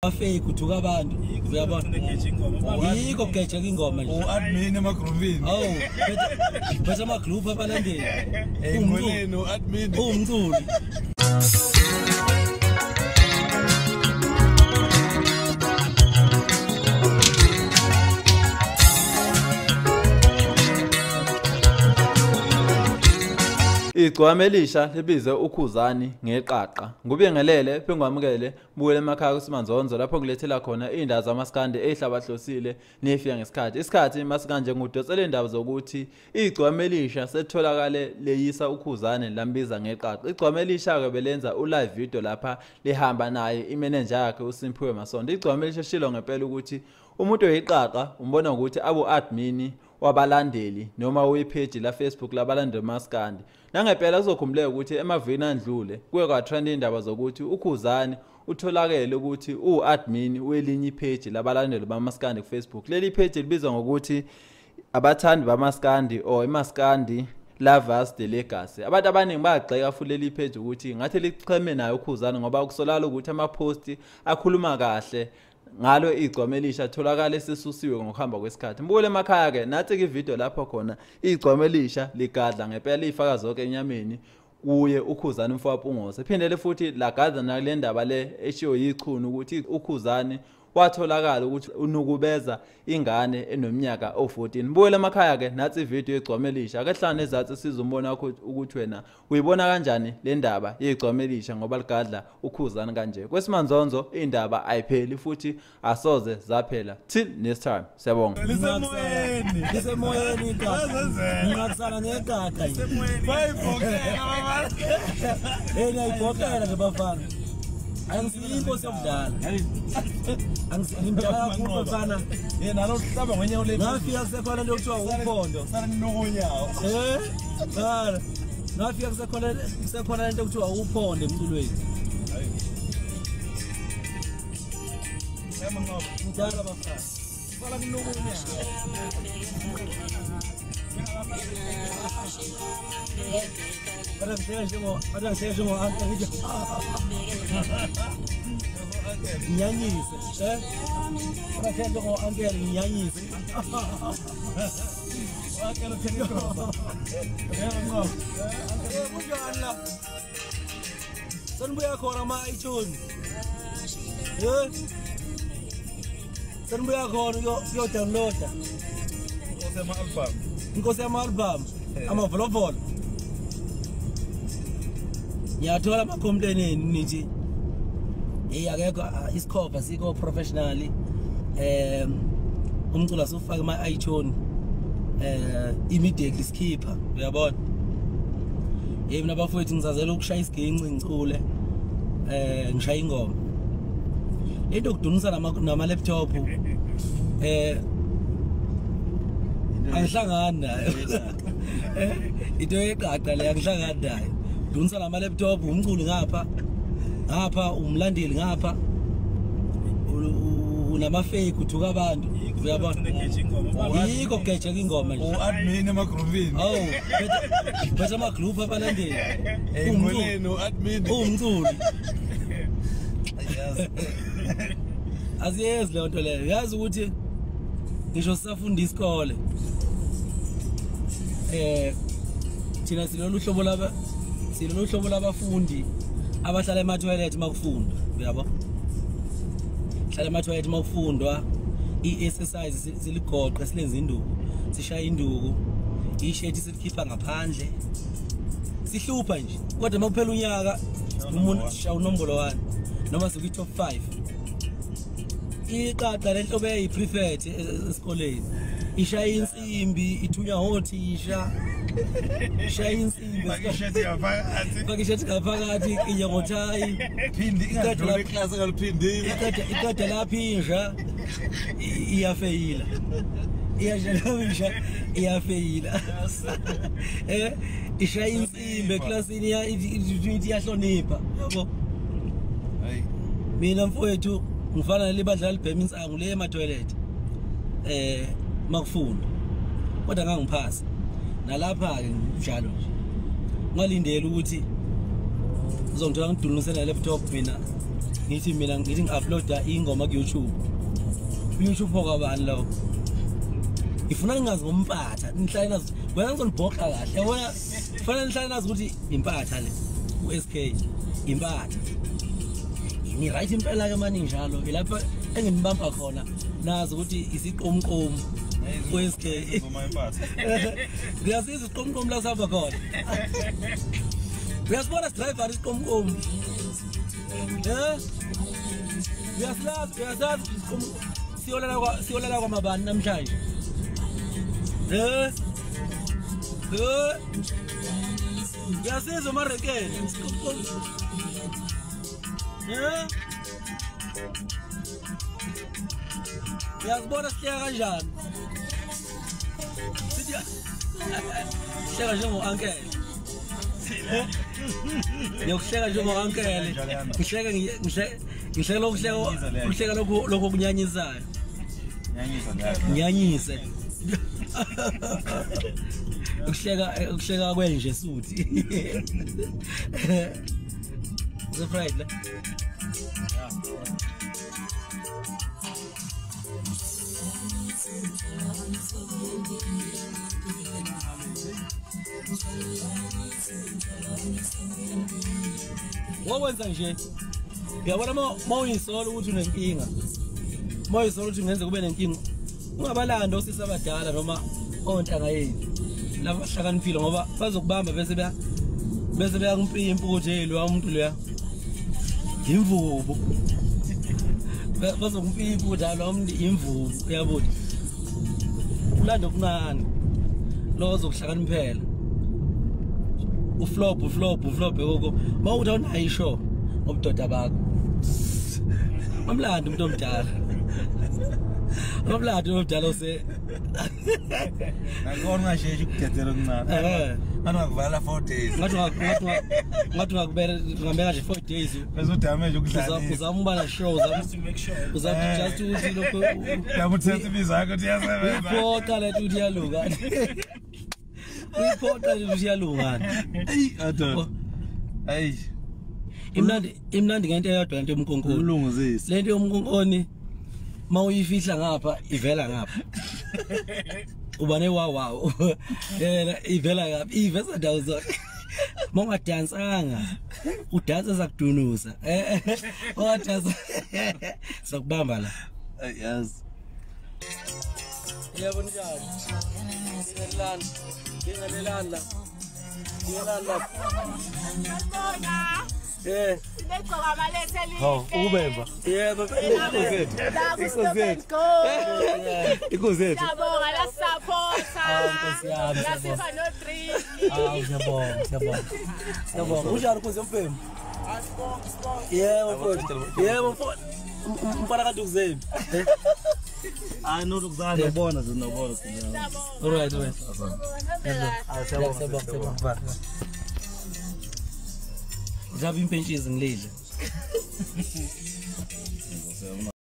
Fake uthuka abantu uyabona yikho kugejeka ingoma nje u-admin emagrupini. Awu phethe ama-group abalandeli engoleni u-admin uwumculi. Igcwama elisha libize uKhuzani ngeqaqa. Ngubingelele phingwamukele bukele emakhaya kuSimanzonzo lapho ngilethela khona indaba zamaskandi ezihlabahlosile nifika ngesikhathi. Isikhathi masikanje ngudonsela indaba zokuthi igcwama elisha setholakale leyisa uKhuzani lambiza ngeqaqa. Igcwama elisha ke belenza u live video lapha lihamba naye imanager yakhe uSimphiwe Masondo. Igcwama elisha shilo ngempela ukuthi umuntu oyiqaqa umbona ukuthi abo admin wabalandeli noma uyipage la Facebook labalandeli maskandi. Nangempela uzokhumbuleka ukuthi emavini andlule kuye kwatrend indaba zokuthi uKhuzani utholakele ukuthi uadmin welinye ipage labalandeli bamaskandi ku Facebook. Leli page libizwa ngokuthi abathandi bamaskandi or imaskandi Lovers the Legacy. Abantu abaningi bayagxeka futhi leli page ukuthi ngathi licheme nayo uKhuzani ngoba kusolala ukuthi ama-post akhuluma kahle ngalo igcwama elisha tholakala esisusiwe ngokuhamba kwesikhathi. Mbukele emakhaya ke nathi ke video lapho khona igcwama elisha ligadla ngempela lifaka zonke enyameni kuye uKhuzani mfowapungose. Phindele futhi lagadla nale ndaba le eshiyo yichunu ukuthi uKhuzani watholakala ukuthi unukubeza ingane enominyaka o14. Mbukele emakhaya ke nathi video yegcwama elisha. Ake hlane ezathu sizombona ukuthi wena uyibona kanjani le ndaba yegcwama elisha ngoba ligadla uKhuzani kanje. Kwesimanzonzo indaba ayipheli futhi asoze zaphela. Till next time. Siyabonga. Lisemoyeni. Lisemoyeni iqaqa. Ngingakusala ngeqaqa nje. Bayibhokela baba. Eh ngiyayibhokela nje bafana. Angisiyo inkosi yokudlala. Angimdala kakhulu bafana. Yena lo hlaba ngonyawo le. Ngafika kusekhona into okuthiwa uphondo. Sala nonyawo. Eh? Bana. Ngafika kusekhona into okuthiwa uphondo emculweni. Hayi. Yama ngoba ngidala bafana. Sala nonyawo. Bana njengo uncle nginyanyise eh bana njengo uncle nginyanyise uncle uthengisa yebo kunjani la senibuya khona ama iTunes eh senibuya khona uyo downloada inkosi yama album inkosi yama album amavolovolo. Ngiyathola ama complaint nithi hey akekho isikhova sikho professionally umculo asufaka ama iTunes immediately sikhipha uyabona. Hey mina bafowethu ngizazela ukushaya isiginci ngicule ngishaya ingoma into okudunisa nama laptop angihlangani nayo into yeqaqa le angihlangani nayo. Dunisa lama laptop umculi ngapha ngapha umlandeli ngapha unama fake uthuka abantu uyabona yikho kugejeka ingoma nje u-admin emagrupini. Awu phethe ama group abalandeli engoleni u-admin uwumculi. Asiyenzi leyo nto leyo. Yazi ukuthi ngisho sisafunda isikole thina silolu hlobo laba silolu hlobo labafundi abahlala ema-toilet makufundwa uyabo. Hlala ema-toilet makufundwa i-exercise siligoqe silenze induku sishaya induku ishethi silikhipha ngaphandle sihlupha nje kodwa makuphela unyaka umuntu sishaya unombolo 1 noma sikwi top 5. Iqaqa lenhlobo eyiprefect esikoleni ishaya insimbi ithunywa othisha ishaya insimbi bakishethi ngaphakathi inye ngothayi phindi ingadlula iclass engaliphindile iqeda lapha inja iyafeyila iyasha iyafeyila ishaya insimbi eklasini iyahlonipha yabo. Mina mfowethu ngifana nalibadlali libhema insangu le ema-toilet makufunda kodwa ngangiphasa nalapha ke njalo nje ngalindela ukuthi uzongithola ngidunisela laptop mina Ngithi mina ngithi ngi-uploada ingoma ku-YouTube. YouTube okabani lo? Ngifuna ningazi ngompatha, nihlale nazi. Wena ngizonibhoxa kahle. Yabona kufanele nihlale nazi ukuthi impatha le. U-SK impatha. Ni right impela ke manje njalo. Ilapha enginibamba khona nazi ukuthi isiqomqomo u-SK. Ngoma impatha. Ngiyasiza isiqomqomo la sihamba khona. Uyasibona sidriver isiqomqomo. Eh? Uyasilazi, uyasazi isiqomqomo. Siyolala kwamabani namhlanje. Eh? Eh? Uyasizwa marekele isiqomqomo. Eh? Uyasibona sihleka kanjani? Sithi hleka njengo-ankele. Ngiyokuhleka njengo-ankele. Ngihleka ngihleka lokhu lokhu okunyanyisayo. Nyanyisa leyo. Ngiyanyise. Ukuhleka kwenje suthi. Use-fried la? Wokwenza nje uyabona uma uyisola ukuthi unenkinga, uma uyisola ukuthi ungenze kube nenkinga, ungabalanda osisi abadala noma ontanga yenu laba bahlakaniphile ngoba bazokubamba bese beyakumpimpa ukuthi hey loya umuntu loya imvubu. Bazokumpimpa ukuthi lo umuntu imvubu, uyabona. Ulanda okuncane lo ozokuhlakaniphela. Uflop koko mawuthi awunayo isho ngobudoda bakho. Mamlando umuntu omdala. Mamlando umuntu omdala ose Ngakona ungasheshi ukudedela okuncane. Ngathi ungakuvala 4 days. Ngathi ungabeka nje 4 days. Bese udamage ukudlalisa. Uzama uba na show, uzama to make sure. Uzama just ukuthi lokho Uyama uthethe ibizo yakho ukuthi iyasebenza. Uyiphoqa le ukuthi iyalunga. Uyiphoqa le ukuthi iyalunga. Ey, adon. Ey. Imnandi ngento eyodwa lento yomnkonkoni. Ulungizise. Lento yomnkonkoni mawuyifihla ngapha ivela ngapha. Uba newawaw. Yena ivela ngapha, iveza ndawo zonke. Mawungadansanga udansa sakudunusa. Ungadansa sakubamba la. Yazi. Yebo njani? Ngingelani? Ngingelani la? Ngingelani la? Eh. Hawu, ukubemba. Yebo, Inkosi. Inkosi. Siyabonga la supporta. Nkosi yami. Lasipha no drink. Siyabonga, siyabonga. Siyabonga. Unjani Nkosi yomfemu? Asibonge. Yebo mfowethu. Yebo mfowethu. Umfana kaDukuzeni. Ah no Dukuzani ubona zinobona. All right, all right. Siyabonga, siyabonga. Zabe impentshisi ngilidle.